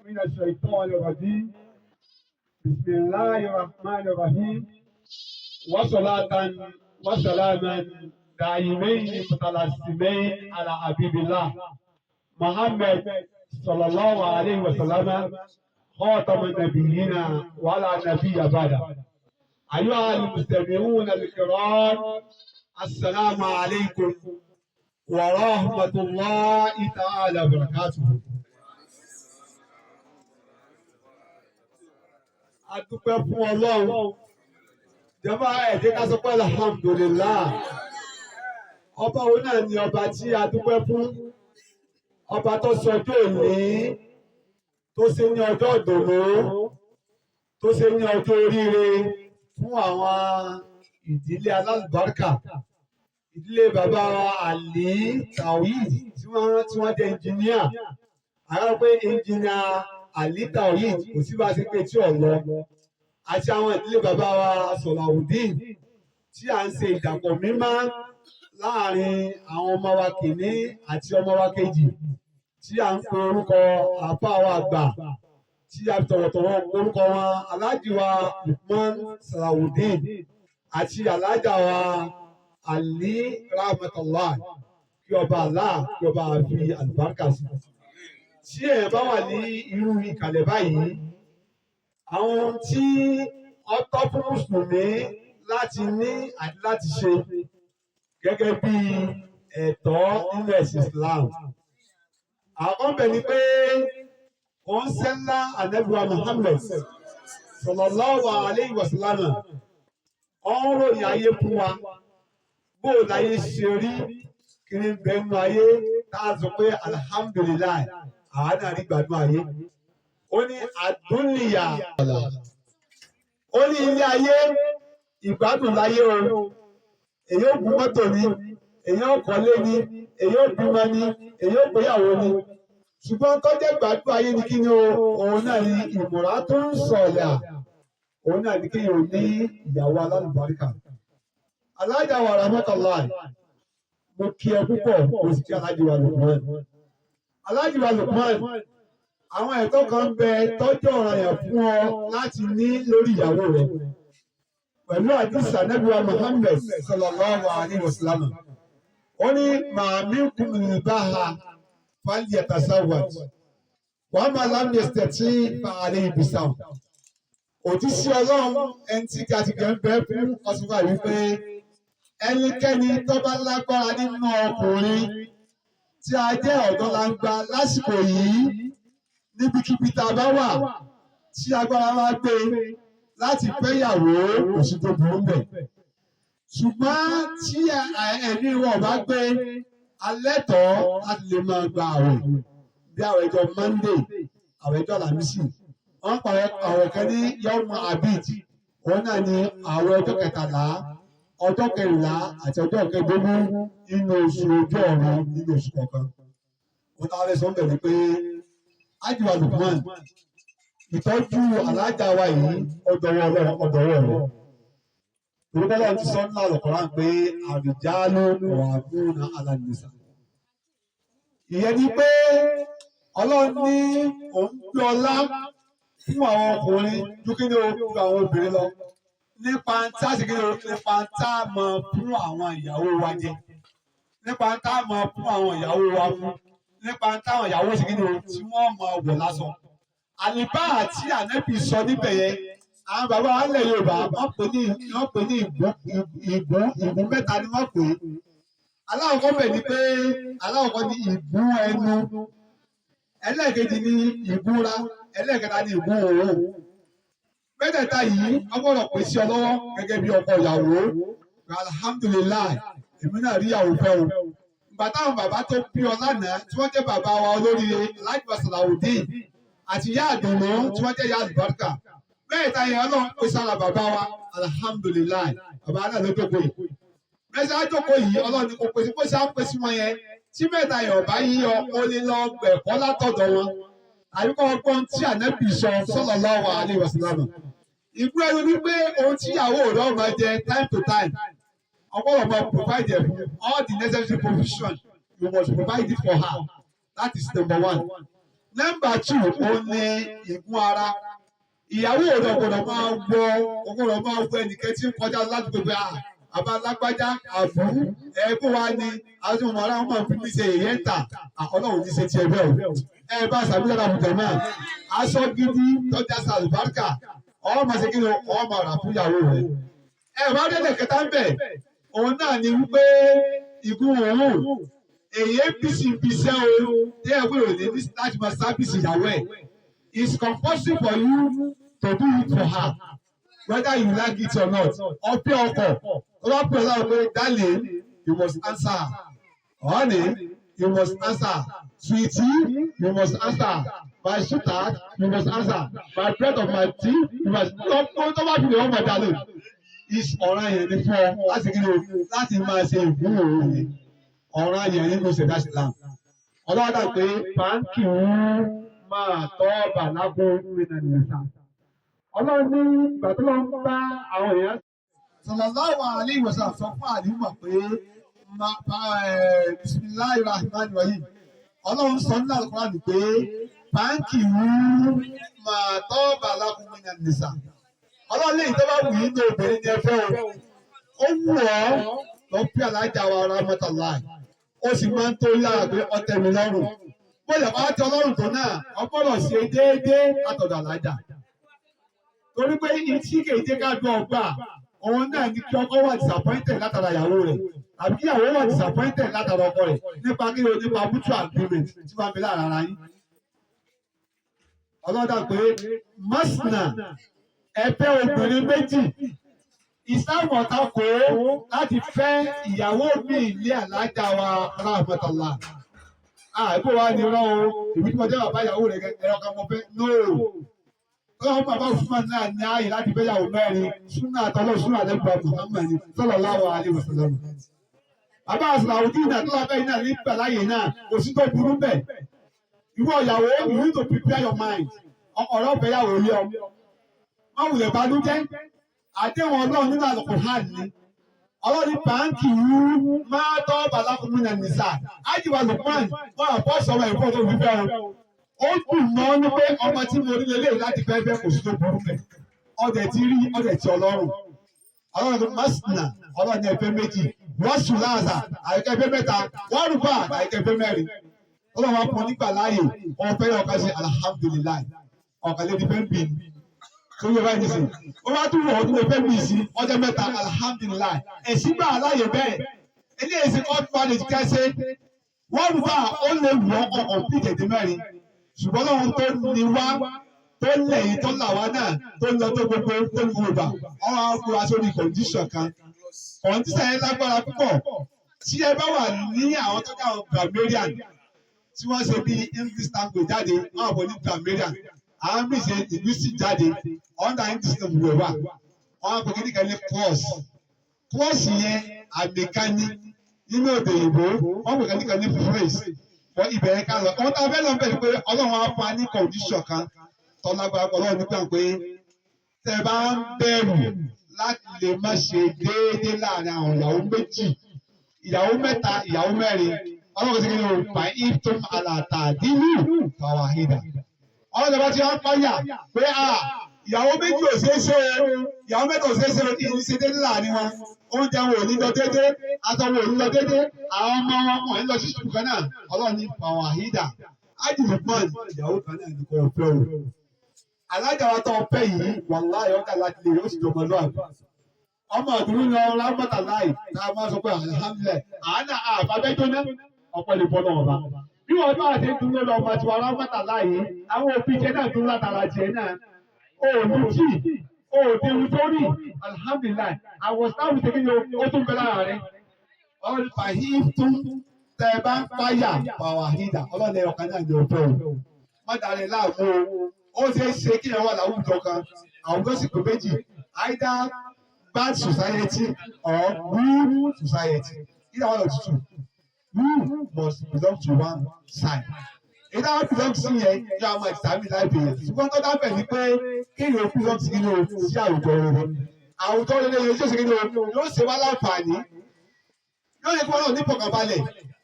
من الشيطان الرجيم. بسم الله الرحمن الرحيم. وصلاة وسلاما دائمين متلازمين على حبيب الله محمد صلى الله عليه وسلم، خاتم النبيين ولا نبي بعده. أيها المستمعون الكرام، السلام عليكم ورحمة الله تعالى وبركاته. A dúpẹ́ fún Ọlọ́run. Jọba, ẹ jẹ́ ká sọ pé alhamdulillah. Ọba òun náà ni ọba tí a dúpẹ́ fún. Ọba tó sọ ọjọ́ òní, tó ṣe ní ọjọ́ ìdùnnú, tó ṣe ní ọjọ́ oríire fún àwọn ìdílé alálùbáríkà. Ìdílé bàbá Àlí Tawhid tí wọ́n jẹ́ engineer. Àwọn pé Engineer Àlí Tawhid, kò sí bá a ṣe pé tí ò lọ. Àti àwọn ìdílé bàbá wa Sọ̀làwùdín, tí à ń ṣe ìdàpọ̀ mímọ́ láàrin àwọn ọmọ wa kìíní àti ọmọ wa kejì, tí à ń pe orúkọ àáfàá wa àgbà, tí a fi tọ̀wọ̀tọ̀wọ̀ orúkọ wọn, Aláàjì wa Lukman Salawudeen àti Alájà wa Ali Rahmatullah, kí ọba Allah, kí ọba fi àlùbáríkà sí. Tí èèyàn bá wà ní irú ìkàlẹ̀ báyìí, àwọn ohun tí ó tọ́ fún mùsùlùmí láti ní àti láti ṣe gẹ́gẹ́ bí ẹ̀tọ́ nínú ẹ̀sìn Islam. Àkọ́kọ́ bẹ̀ ni pé òjíṣẹ́ ńlá Ànábì wa Muhammad sallallahu alayhi wa sallam, ó ń ròyìn ayé fún wa, bó o láyé ṣe rí, kí ni bẹ́ẹ̀ nínú ayé tá a sọ pé alhamdulillahi, àwa náà rí gbádùn ayé. Ó ní àdúnìyà, ó ní ilé ayé, ìgbádùn láyé o. Èyí ò gun mọ́tò ni, èyí ò kọ́lé ni, èyí ò bímọ ni, èyí ò gbéyàwó ni, ṣùgbọ́n tó jẹ́ gbádùn ayé ni kí ni o? Òun náà ni ìmọ̀ra tó ń sọ̀lẹ̀, òun náà ni kéèyàn ní ìyàwó alálùbáríkà. Alájà wa Rahmatullahi, mo kí ẹ púpọ̀, mo sì kí Alájì wa Lukman. Alájì wa Lukman, àwọn ẹ̀tọ́ kan ń bẹ tọ́jú ọ̀ranyàn fún ọ láti ní lórí ìyàwó rẹ pẹ̀lú àdìsá Ànábì wa Muhammad sallallahu alayhi wa sallam. Ó ní ma minkum al-ba'a falyatazawwaj wa man lam yastati' fa alayhi bisawm. Òjíṣẹ́ Ọlọ́run, ẹni tí a ti gẹ̀ ń bẹ fún ọsùnfà, wípé ẹnikẹ́ni tó bá lágbára nínú ọkùnrin tí a jẹ́ ọ̀dọ́ langba lásìkò yìí, níbikíbi tá a bá wà, tí agbára wa gbé láti fẹ́yàwó, kò sí tó burú bẹ̀. Ṣùgbọ́n tí ẹ̀mí wọn bá gbé alẹ́ tọ́ láti lè máa gba àwẹ̀, bí àwẹ̀ ọjọ́ Monday, àwẹ̀ ọjọ́ Àlàmísì, wọ́n pa àwẹ̀ kan ní Yawmu Abid, òun náà ní àwẹ̀ ọjọ́ 13, ọjọ́ 14 àti ọjọ́ 15 nínú oṣù ojú ọ̀run, nínú oṣù kọ̀ọ̀kan. Wọ́n táwọn fẹ́ sọ ń bẹ̀ ni pé, Ájíwá Lukman, ìtọ́jú alájà wa yìí, ọ̀dọ̀wọ́ Ọlọ́run, ọ̀dọ̀wọ́ rẹ̀. Orúkọ Ọlọ́run ti sọ ńlá Al-Qur'an pé ar-rijalu qawwamuna 'ala an-nisa. Ìyẹn ni pé Ọlọ́run ní òun gbé ọlá fún àwọn ọkùnrin ju kí ni o, ju àwọn obìnrin lọ. Nípa tá sì kí ni o, nípa tá a mọ̀ fún àwọn ìyàwó wa jẹ. Nípa tá a mọ̀ fún àwọn ìyàwó wa mú. Nípa táwọn ìyàwó sì kí ni o, tí wọ́n mọ̀ wọ̀ lásán. Àlìbá àti Ànábì sọ níbẹ̀ yẹn, àwọn bàbá wa lẹ̀ Yorùbá, wọ́n pè ní ìgún. Ìgún mẹ́ta ni wọ́n pè é. Aláwọ̀kọ́ bẹ̀ ni pé aláwọ̀kọ́ ni ìgún ẹnu, ẹlẹ́ẹ̀kejì ni ìgúnra, ẹlẹ́ẹ̀kẹta ni ìgún òórùn. Mẹ́tẹ̀ẹ̀ta yìí, wọ́n gbọ́dọ̀ pè sí ọ lọ́wọ́ gẹ́gẹ́ bí ọkọ ìyàwó. Alhamdulillahi, èmi náà rí ìyàwó fẹ́ o. Ìgbà táwọn bàbá tó bí ọ lánàá, tí wọ́n jẹ́ bàbá wa olóríire Alhaji Salawudeen àti ìyá àdùnnú, tí wọ́n jẹ́ ìyá àlùbáríkà, mẹ́ẹ̀ta yẹn, Ọlọ́run pèsè sára bàbá wa. Alhamdulillahi, bàbá náà ló jókòó yìí. Mẹ́sàn án jókòó yìí, Ọlọ́run ní kò pèsè pèsè á pèsè wọn yẹn. Tí mẹ́ta yẹn ọ̀bá yí ọ, ó lè lọ gbẹ̀kọ́ látọ̀dọ̀ wọn, àbí kọ́ ọgbọ́n tí Ànábì sọ sallallahu alaihi wasallam. Ìgbú ẹnu ní pé ohun tí ìyàwó rẹ̀ ó máa jẹ time to time, ọgbọ́dọ̀ máa provide ẹ̀ fún. All the necessary provision, you must provide it for her. That is number one. Number two, ó ní ìgún ara. Ìyàwó rẹ̀ ọ̀gbọ́dọ̀ máa wọ ẹnìkan tí ń kọjá ládùúgbò pé à àbá lágbájá àbú ẹ̀ẹ́kú wa ni àti ọmọ ara wọn máa fi mí ṣe èyẹ ń tà. Ọlọ́run ní ṣe tiẹ̀ bẹ́ẹ̀ o. Ẹ bá sàbí dára fún jàmáà, aṣọ gidi tọ́jà sàlùbáríkà ọ máa ṣe kí ni, ọ máa rà fún ìyàwó rẹ̀. Ẹ bá délẹ̀ kẹta ń bẹ̀, òun náà ni wípé ìgún òun èyí bísí bísẹ́ o tí ẹ gbọ́dọ̀ ní láti máa service ìyàwó ẹ̀. It's compulsory for you to do it for her, whether you like it or not. Ọpẹ́ ọkọ̀ tó bá pè ọ́ láwọn pé, "Darling," you must answer. "Honey," you must answer. "Sweetie," you must answer. "My sweetheart," you must answer. "My bread of my teeth," you must. Tó bá fi lè wọ́n mọ̀ darling is ọ̀ràn yẹn ní fún ọ láti kí ni o, láti máa ṣe ìgún òun yẹn. Ọ̀ràn yẹn nínú ṣẹ̀dá Islam. Ọlọ́dà pé báńkì ń máa tọ́ bàlágún nínú nìsa. Ọlọ́run ní ìgbà tó lọ ń bá àwọn èèyàn. Sallallahu alaihi wasallam sọ fún àlùmọ̀ pé, bismillahir rahmanir rahim. Ọlọ́run sọ nínú Al-Qur'an pé báńkì ń máa tọ́ bàlágún nínú nìsa. Ọlọ́run lè tó bá wù yín ní obìnrin ní ẹ fẹ́ o. Ó wù ọ́ lọ pé alájà wa rahmatullahi, ó sì máa ń tó lára pé ọtẹ mi lọ́rùn. Bó lè wá tẹ ọlọ́run tó náà, ọgbọ́dọ̀ ṣe déédéé látọ̀dọ̀ alájà, torí pé ìtí kèje ká dùn ọgbà òun náà ní kí ọkọ wà disappointed látara ìyàwó rẹ̀, àbí kí ìyàwó wà disappointed látara ọkọ rẹ̀, nípa kí o nípa mutual agreement tí wọ́n fi lára ara yín. Ọlọ́dà pé masna, ẹ fẹ́ obìnrin méjì. Islam ọ̀tá kò láti fẹ́ ìyàwó mi ilé alájà wa rahmatullah. Àìkú wa ni rán o, èmi tí mo jẹ́ bàbá ìyàwó rẹ̀, ẹ̀rọ kan mo fẹ́ no. Ọlọ́run bàbá Usman náà ní ààyè láti fẹ́ ìyàwó mẹ́rin. Súnà àtọ́lọ́, súnà àdẹ́gbà Muhammad sallallahu alaihi wasallam. Bàbá Àsàlàwùdí náà tó lábẹ́ yìí náà ní gbàláyè náà, kò sí tó burú bẹ́ẹ̀. Ìwọ ìyàwó, you need to prepare your mind. Ọ̀rọ̀ ọ̀fẹ́ yàwó ilé ọ. Má wulẹ̀ banújẹ́. Àdéhùn Ọlọ́run nínú Al-Qur'an ni. Ọlọ́run ní báńkì wú máa tọ́ bàlákùnrin náà nìsà. Ájìwà Lukman wọn àbọ̀ sọ̀rọ̀ ẹ̀fọ́ tó fi fẹ́ o. Ó dùn mọ́ ní pé ọmọ tí mo rí lélẹ́yìí láti fẹ́ fẹ́, kò sí tó burú bẹ̀. Ọdẹ ti rí ọdẹ tí Ọlọ́run. Ọlọ́run tó masina, Ọlọ́run ní ẹ̀fẹ́ méjì. Wọ́n sùn láàzà àyíká ẹ̀fẹ́ mẹ́ta. Wọ́n rúbà àyíká ẹ̀fẹ́ mẹ́rin. Ọlọ́run wa fún ọ nígbà láàyè. Wọ́n fẹ́ yọ ọ̀kan sí, alhamdulillahi. Ọ̀kan lè di fẹ́ bì ní. Tó yẹ báyìí nísìnyí. Ó bá tún wọ̀ ọ́ tún lè fẹ́ bì sí ọjọ́ mẹ́ta, alhamdulillahi. Ẹ̀sìn gbà láàyè bẹ́ẹ̀. Eléyìí ṣe court marriage kẹ́sẹ́. Wọ́n rúbà ó lè wọ̀ ọkọ̀ complete èdè mẹ́rin. Ṣùgbọ́n lọ́run tó ní wá, tó lẹ̀yìn, tó là wá náà, tó lọ tó gbogbo tó ní gbogbo gbà, ọ̀rọ̀ àwọn kó wa sórí condition kan. Condition yẹn lágbára púpọ̀. Tí ẹ bá wà ní àwọn tó jẹ́ àwọn grammarian tí wọ́n ṣe bí English language jáde, wọ́n àbọ̀ ní grammarian. Àwọn míì ṣe linguistic jáde, under English language wà. Wọ́n á pè kí nìkan ní clause. Clause yẹn, àmì kan ní nínú èdè òyìnbó, wọ́n pè kí nìkan ní phrase. Wọ́n ibẹ̀ ká lọ. Ohun tá a fẹ́ lọ bẹ̀ ni pé Ọlọ́run á fún wa ní condition kan tọ́lágbára. Ọlọ́run nígbà pé tẹ́ bá ń bẹ̀rù láti lè má ṣe déédéé láàrin àwọn ìyàwó méjì, ìyàwó mẹ́ta, ìyàwó mẹ́rin, Ọlọ́run ti kí ni o fa iftum alátàdínlù fàwáhídà. Ọlọ́run bá ti wá ń páyà pé à ìyàwó méjì ò ṣeé ṣe o, ìyàwó mẹ́ta ò ṣeé ṣe o, ìní ṣe déédéé láàrin wọn, oúnjẹ wọn ò ní lọ déédéé, aṣọ wọn ò ní lọ déédéé, àwọn ọmọ wọn wọn ò ní lọ sí sùkúl kan náà, Ọlọ́run ní fàwáhídà. Ájì Lukman, ìyàwó kan náà ní kò fẹ́ o. Alájà wa tó fẹ́ yìí, wàláhì, ọ̀gá láti lè ó sì jọmọ lọ́àbí. Ọmọ àdúró ní ọ̀rọ̀ lámọ́tà láì tá a máa sọ pé alhamdulillahi, àánà àfàbẹ́jóná ọ̀pọ̀ lè bọ́ náà ọba. Bí wọ́n bá ṣe dúró lọ ọmọ tiwa rámọ́tà láàyè, àwọn òbí jẹ náà dúró látara tiẹ̀ náà. O ò ní tí o ò ní ewu tó rí, alhamdulillahi, àwọn sáwù ṣe kí ni o tún bẹ lára rẹ. Ọlọ́run fàhí tún tẹ ẹ bá ń páyà fàwáhídà, Ọlọ́run ẹ̀rọ kan náà ní òfẹ́ o. Má darẹ̀ láàmú o. Ó ṣeé ṣe kí ẹ wà láwùjọ kan, àwùjọ sì pé méjì, either bad society or good society, either one of the two. You must belong to one side. Either one belong sí yẹn yóò máa determine life yẹn. Ṣùgbọ́n tó dábẹ̀ ni pé kéèyàn belong sí nínú sí àwùjọ rere. Àwùjọ rere yẹn yóò ṣe kí ni o, yóò ṣe wá láǹfààní, yóò yẹ kí wọn náà ní ìfọ̀kànbalẹ̀.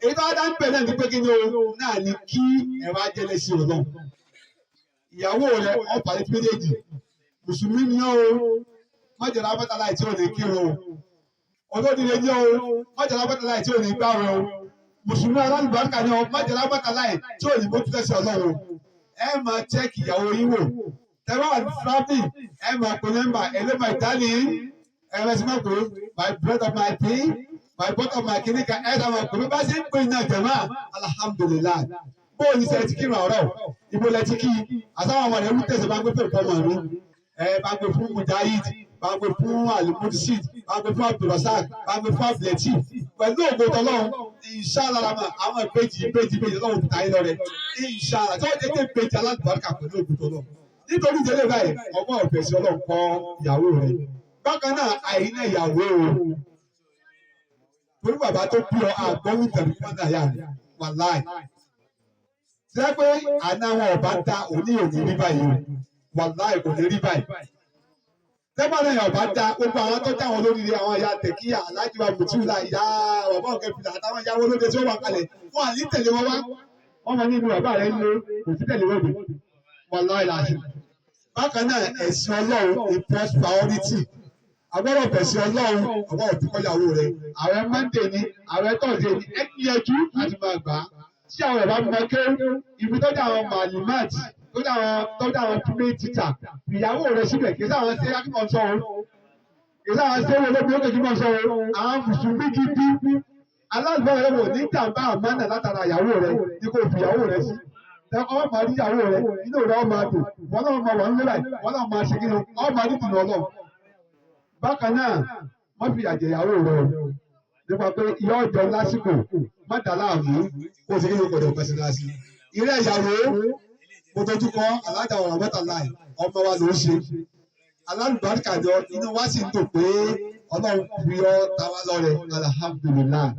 Èyí tó wá dá ń bẹ̀ náà ní pé kí ni o náà ni kí ẹ wá jẹ́lẹ̀ sí Ọlọ́run. Ìyàwó rẹ ọ̀pá létí méjèèjì. Mùsùlùmí ni ó májèlá bàtà láì tí ò ní kírun o. Olódìrẹ ni ó májèlá bàtà láì tí ò ní gbààwẹ̀ o. Mùsùlùmí alálùbáríkà ni ó májèlá bàtà láì tí ò ní mójútó ẹ̀sìn Ọlọ́run o. Ẹ máa check ìyàwó yín wò. Tẹ́ bá wà ní travelling, ẹ máa pe nọ́mbà ẹlẹ́mà ìdálẹ́ ẹ bá ti máa pè my brother, my tea, my brother, my kìnìkan. Ẹ sá máa pè mí bá ṣe ń pè ní àjẹmọ́. Alhamdulillahi, bóòlù sẹ ti kírun ọ̀rọ̀ ibo lẹ ti kí àtàwọn ọmọ rẹ ń tẹsán bá gbé fún ìfọmọ mi, ẹ bá gbé fún Mujahid, bá gbé fún Alimudisid, bá gbé fún Abdulrasaq, bá gbé fún Abdulẹtì. Pẹ̀lú ògo tọlọ́run, inshallah, àwọn ìbejì ìbejì ìbejì Ọlọ́run fi tayé lọ́rẹ, inshallah, tí wọ́n jẹ́ pé ìbejì alálùbáríkà pẹ̀lú ògo tọlọ́run. Nítorí ìdílé báyìí, ọmọ ọ̀fẹ́ sí Ọlọ́run kọ́ ìyàwó rẹ̀. Bákan náà, àìní ìyàwó o, torí bàbá tó bí ọ àgbọ̀wù tẹ̀lé fún àyà rẹ̀ wàláì ṣé pé àná wọn ọba dá òní òní rí báyìí o, wàláì kò ní rí báyìí. Tẹ́gbọ́n náà ọba dá gbogbo àwọn tó dáwọn olóríire, àwọn ìyá tẹ̀kíyà, aláàjì wa mùtúlà, ìyá bàbá òkè fìlà àtàwọn ìyàwó olóde tí wọ́n wà kalẹ̀, wọn à ní tẹ̀lé wọn wá. Wọ́n máa ní inú bàbá rẹ̀ ń lo kò sí tẹ̀lé wọn bò, wàláì làṣẹ. Bákan náà, ẹ̀sìn Ọlọ́run ní first priority. Agbọ́dọ̀ fẹ̀sìn Ọlọ́run, ọgbọ́dọ̀ fi kọ́yàwó rẹ̀. Ààrẹ Monday ni, ààrẹ Thursday ni, ẹ gbìyànjú láti máa gbà á. Tí àwọn ẹ̀bá mọ ké ibi tó dé, àwọn malimat tó dé, àwọn tó dé, àwọn female teacher, ìyàwó rẹ̀ síbẹ̀. Kì í sáwọn ṣe akíkọ̀ sọ o, kì í sáwọn ṣe wọlé bí ó kejì mọ̀ sọ o. Àwọn mùsùlùmí gidi aláàbọ̀ rẹ̀ wò ní jàǹbá àmánà látara ìyàwó rẹ̀ ní kò fi ìyàwó rẹ̀ sí. Ọ máa rí ìyàwó rẹ̀, inú rẹ̀ ọ máa dùn, wọn náà máa wà nílẹ̀ báyìí, wọn náà máa ṣe kí ni, ọ máa ní ìdùnnú Ọlọ́run. Bákan náà, má fi àjẹ ìyàwó rẹ̀ o nípa pé ìyá ọjọ́ lásìkò, má dà láàmú kó o ṣe kí ni kò dẹ̀ pẹ̀sì láti. Ìrẹ́ ìyàwó, mo dojú kọ alájà ọ̀rọ̀ mẹ́ta láì ọmọ wa ló ń ṣe alálùbáríkà jọ. Inú wa sì ń dùn pé Ọlọ́run fi ọ́ ta wá lọ́rẹ. Alhamdulillahi.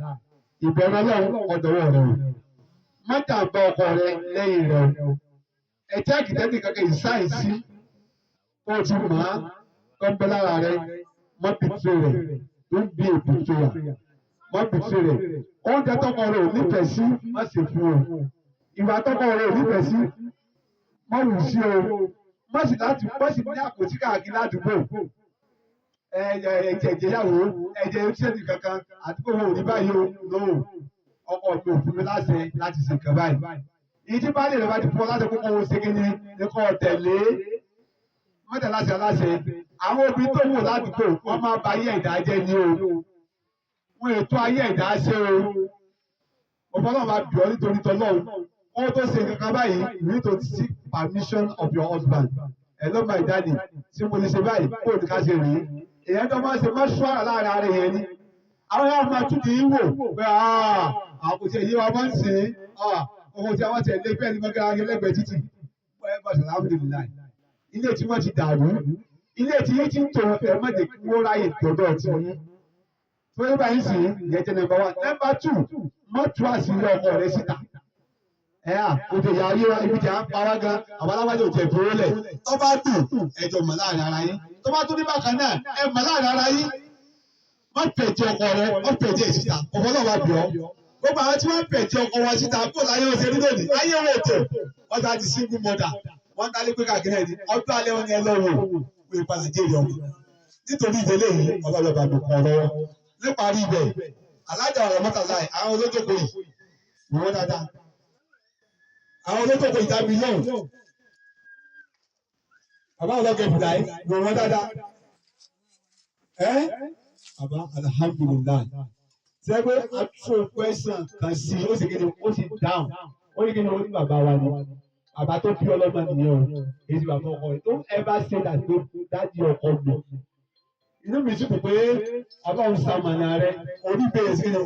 Ìbẹ̀rù Ọlọ́run ọ̀dọ̀wọ́ rẹ o. Má jàǹbá ọkọ rẹ lẹ́yìn rẹ o. Ẹ̀jẹ̀ àkìtẹ́tì kankan ìsáyìísí tó o ti mọ̀ á tó ń bẹ lára rẹ, má bìtì rẹ̀. Don't be a betrayer. Má bìtì rẹ̀. Oúnjẹ tọkọ rẹ ò nífẹ̀ẹ́ sí, má ṣe fún o. Ìwà tọkọ rẹ ò nífẹ̀ẹ́ sí, má wù sí o. Má sì láti má sì ní àpótí káàkiri ládùúgbò. Ẹ̀jẹ̀ ìjẹyàwó ẹ̀jẹ̀ ṣẹ́ni kankan àdúgbò wo ò ní báyìí o. No, ọkọ mi ò fún mi láṣẹ láti ṣe nǹkan báyìí. Ìdí bá lè rẹ bá ti fún ọ láti kókó wo ṣe kíni ní kò tẹ̀lé mọ́tẹ̀ láṣẹ aláṣẹ. Àwọn obìnrin tó wò ládùúgbò, wọ́n máa ba ayé ẹ̀dá jẹ́ ní o. Wọ́n ètò ayé ẹ̀dá ṣe o. Ọ̀pọ̀ náà máa bì ọ́ nítorí tọ́lọ́run. Wọ́n tó ṣe nǹkan báyìí, you need to seek permission of your husband. "Hello my daddy, tí mo lè ṣe báyìí? Kó o ní ká ṣe rèé?" Èèyàn tó máa ń ṣe mọ́ṣúárà láàrin ara yẹn ni àwọn yàrá máa tún kì í wò pé àwọn kò tiẹ̀ yé wa máa ń sìn ín ọkọ̀ tí àwọn tiẹ̀ lé bẹ́ẹ̀ ni mọ́gàrá lẹ́gbẹ̀ẹ́ títì. Alhamdulillahi, ilé tí wọ́n ti dàrú, ilé tí yín ti ń tò, ẹ má jẹ́ kí wọ́n ráyè dọ́dọ̀ tí yín tó yẹ báyìí sí. Ìyẹn jẹ́ number one. Number two, má tú àṣírí ọkọ rẹ síta. Ẹ à kò tẹ̀ yà ayé wa ibi tí a ń pa wá gan, àwọn aláwájú ò tẹ̀ fowó lẹ̀. Tó bá dùn, ẹjọ́ mọ̀ láàrin ara yín. Tó bá tún ní bákan náà, ẹ mọ̀ láàrin ara yín. Má pẹ̀jẹ́ ọkọ rẹ, má pẹ̀jẹ́ síta. Ọ̀fọ̀ náà wà bì ọ́. Gbogbo àwọn tí wọ́n pẹ̀jẹ́ ọkọ wọn síta kó láyé wọn ṣe ní lónìí, ayé wọn ò tò. Wọ́n ta di single mother, wọ́n dálé pé káàkiri ẹ̀ ní ọdún alẹ́ wọn ni ẹ lọ́wọ́ wọ́n ìpadà jèrè ọmọ. Nítorí ìdílé yìí, ọlọ́lọ́ba mi kàn lọ́wọ́ níparí ibẹ̀. Alájà ọ̀rọ̀ mọ́tàlá, àwọn olójókòó yìí wọ́n dáadáa, àwọn olójókòó yìí dábì lóhùn. Bàbá ọlọ́gẹ̀ fìlà yìí wọ́n wọ́n dáadáa. Ẹ́ bàbá, alhamdulillahi, sẹ́gbẹ́ àtúnṣe question kan sí, ó sì kéde, ó sì dáhùn. Ó ní kéde, ó ní bàbá wa ni bàbá tó bí ọlọ́mọ nìyẹn o. Èyí sì bàbá ọkọ rẹ̀. Don't ever say that pé daddy ọkọ mi. Inú mi sì kò pé Ọlọ́run sàmànà rẹ oníbẹ̀rẹ̀ sí ní.